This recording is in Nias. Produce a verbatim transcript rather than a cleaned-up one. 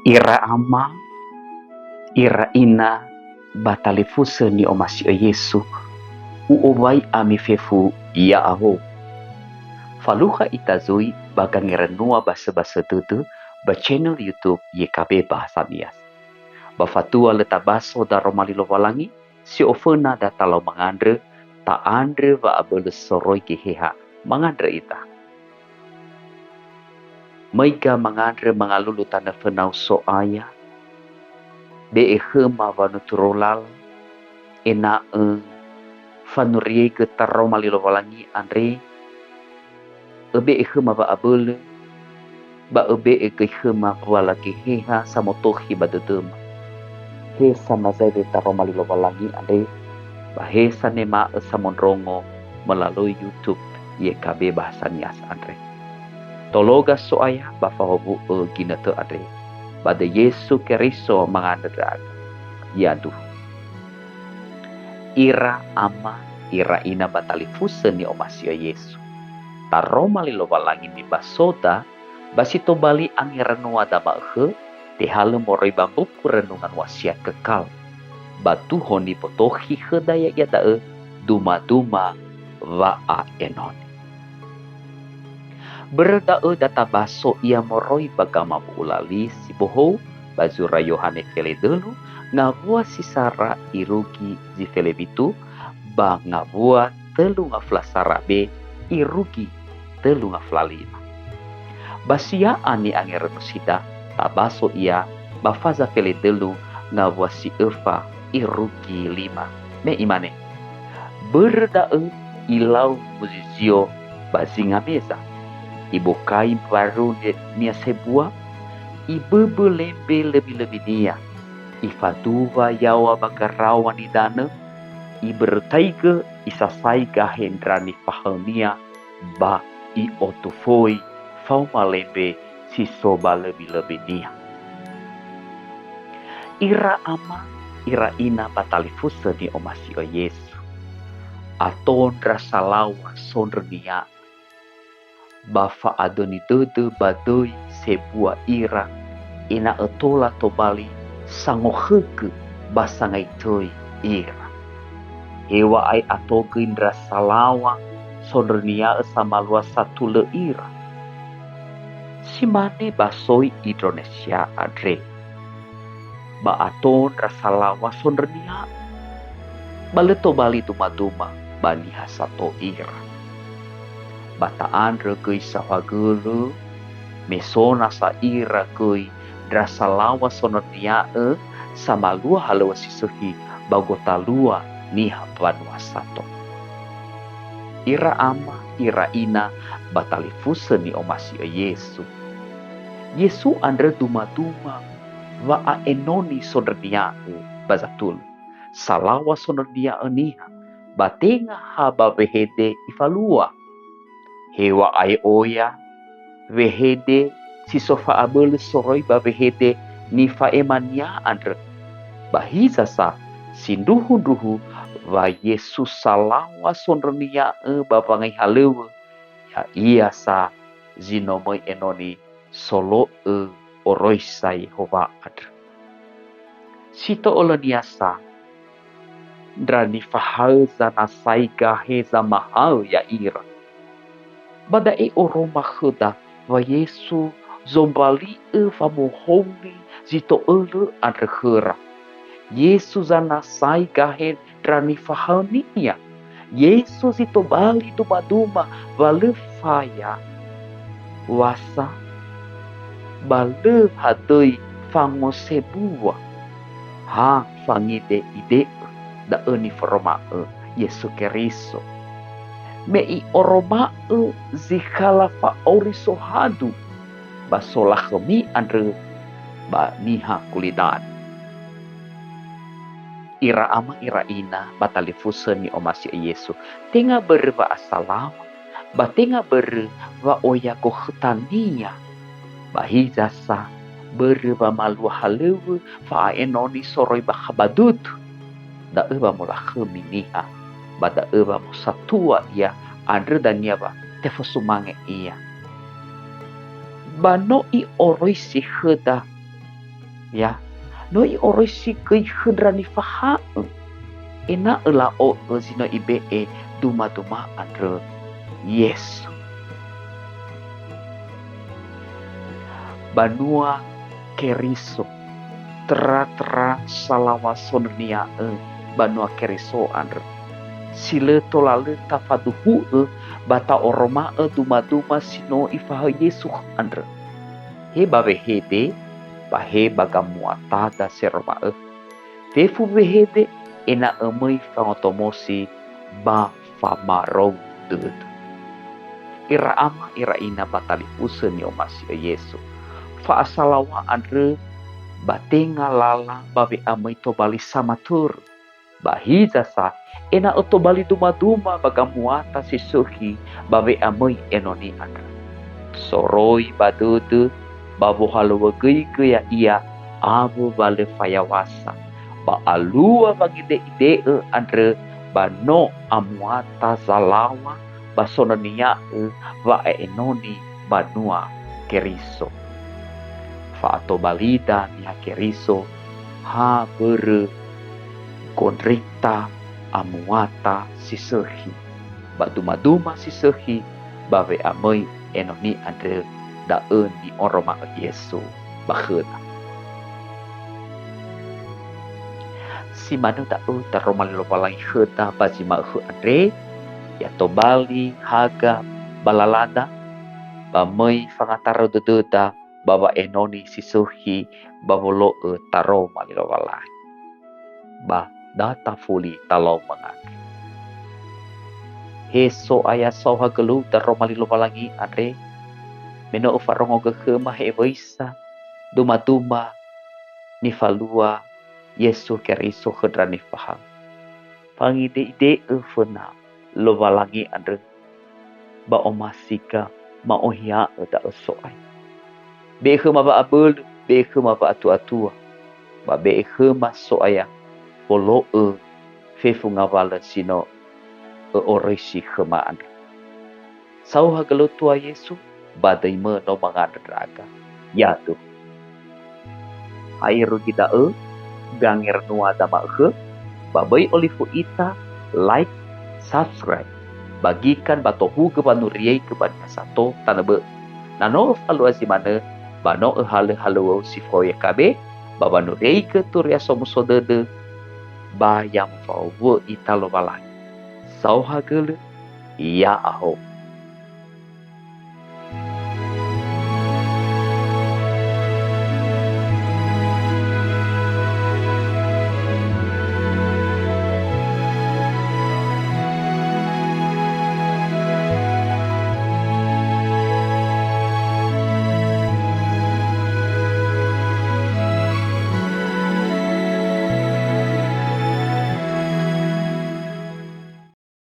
Ira ama, ira ina, ba talifusö ni'omasi'ö Yesu, u'owai ami fefu ya'ahowu. Falukha ita zui ba gangeranua basöbasö dödö ba channel YouTube Y K B Bahasa Nias. Ba fatua lö tabaso daroma li Lowalangi, si oföna datalau mangandrö, ta'andrö wa'abölö soroi Geheha mangandrö ita. Möiga mangandrö mangalulu tanö fönau So'aya, be'e khöma wanuturu lala, ena'ö fanuriaigö taroma li Lowalangi andre, öbe'e khöma wa'abölö, ba öbe'e göi khöma mbuala Geheha samotokhi ba dödöma. He sanazaewe taroma li Lowalangi andre, ba he sanema'ö samondrongo melalui YouTube Y K B Bahasa Nias andre. Tologa So'aya ba fahowu'ö ginötö andre, ba döi Yesu Keriso mangandrö ndra'aga. Yaduhu. Ira ama, ira ina ba talifusö ni'omasi'ö Yesu. Taroma li Lowalangi nibasoda, ba si tobali angeranua dama'ökhö, tehalö moroi ba mbuku Renungan Wasiat Kekal. Ba tuho nibotokhi khöda ya'ia da'ö dumaduma wa'a'enoni. Börö da'ö da tabaso ia moroi ba gamabu'ula li si bohou ba zura Yohane fele dölu, ngawua si sara irugi zi fele witu, ba ngawua tölu ngafula sara be irugi tölu ngafula lima. Ba si ya'a ni'angerönosida, tabaso ia ba faza fele dölu ngawua si öfa irugi lima, me imane, Börö da'ö ilau muzizio ba zinga meza. Ibokai mbaru ne-, nia sebua, iböbö lembe löbilöbinia, ifaduwa yaŵa ba garaŵa nidanö, ibörötaigö isasai gahe ndra nifahaönia, ba i'otufoi faoma lembe si so ba löbilöbinia. Ira ama, ira ina ba talifusö ni'omasi'ö Yesu. Ato ndra salaŵa sondrönia'ö, ba fa'adöni dödö ba döi sebua ira, ena'ö tola tobali sangokhögö ba sangai töi ira. Heŵa'ae ato göi ndra salaŵa sondrönia'ö samalua satulö ira. Si mane ba soi Indronesia andre. Ba ato ndra salaŵa sondrönia'ö, ba lö tobali dumaduma ba niha sato ira. Ba ta'andrö göi saohagölö, me so nasa ira göi ndra salaŵa sondrönia'ö samalua halöŵö si sökhi ba gotalua niha mbanua sato. Ira ama, ira ina ba talifusö ni'omasi'ö Yesu. Yesu andrö dumaduma wa'a'enoni sondrönia'ö ba zatulö. Salaŵa sondrönia'ö niha, ba tenga ha ba wehede ifalua. Heŵa'ae oya, wehede si so fa'abölö soroi ba wehede nifa'emania andrö. Ba hiza sa, sindruhundruhu wa Yesu salaŵa sondrönia'ö ba wangai halöŵö, ya'ia sa zi no möi enoni solo'ö oroisa Yehowa andrö. Si to'ölönia sa, ndra nifahaö zanasai gahe zamahaö ya'ira. Ba da'e oroma khöda wa Yesu zombali'ö wamohouli zi to'ölö andrö khöra. Yesu zanasai gahe ndra nifahaö-Nia. Yesu zi tobali dumaduma wa lö faya wasa, ba lö hadöi fangosebua, ha fangide'ide'ö, da'ö niforoma'ö Yesu Keriso. Me I'oroma'ö zi kala fa'auri sohadu ba solakhömi andrö ba niha gulidanö. Ira ama ira ina ba talifusö ni'omasi'ö Yesu, tenga börö wa'asalaŵa, ba tenga börö wa'oya gokhötania. Ba hiza sa, börö wamalua halöŵö fa'a'enoni soroi bakha ba dödö. Da'ö wa molakhömi niha, ba da'ö wa mosatua ia, andrö dania wa tefosumange ia. Ba no i'oroisi khöda Ya, no i'oroisi göi khö ndra nifaha'ö, ena'ö la'o'ö zi no ibe'e duma-duma andrö Yesu. Banua Keriso, tra-tra salaŵa sonönia'ö banua Keriso andrö, si lö tola lö tafaduhu'ö ba ta'oroma'ö duma-duma si no Ifahaö Yesu andrö. He ba wehede, ba he ba gamuatada seroma'ö. Fefu wehede ena'ö möi fangotomosi ba famarou dödö. Ira ama, ira ina ba talifusö ni'omasi'ö Yesu. Fa'asalaŵa andrö ba tenga lala ba we'amöi tobali samatörö. Ba hiza sa, ena'ö tobali duma-duma ba gamuata si sökhi ba we'amöi enoni andrö. Soroi ba dödö ba wohalöŵögöigö ya'ia awö wa lö fayaw̃asa, ba alua wangide'ide'ö andrö ba no amuata zalaŵa ba sonönia'ö wa'a'enoni banua Keriso. Fa'atobalida niha Keriso ha börö gondreta amuata si sökhi, ba duma-duma si sökhi ba we'amöi enoni andrö da'ö ni'oroma'ö Yesu ba khöda. Si manö da'ö daroma li Lowalangi khöda ba zi ma'ökhö andre, ya tobali haga ba lalada, ba möi fangatara dödöda ba wa'enoni si sökhi ba wolo'ö taroma li Lowalangi. Ba da tafuli talau mangandrö. He So'aya saohagölö daroma li Lowalangi andre, me no öfarongogö khöma he'ewöisa duma-duma nifalua Yesu Keriso khö ndra nifahaö. Fangide'ide'ö föna Lowalangi andrö, ba omasiga ma'ohia'ö da'ö So'aya. Be'e khöma wa'abölö, be'e khöma wa'atuatua, ba be'e khöma So'aya wolo'ö fefu ngawalö si no ö'oröisi khöma andrö. Saohagölö tua Yesu, ba döimö no mangandrö ndra'aga. Yaduhu. Ha irugi da'ö, gangernuada ma'ökhö, ba böi olifu ita, like, subscribe, bagikan ba tohugö wanuriaigö ba niha sato tanö bö'ö. Na no öfalua zi manö, ba no öhalö halöŵöu si fao Y K B, ba wanuriaigö Turia Somuso Dödö, ba ya mofawu'ö ita Lowalangi. Saohagölö, ya'ahowu.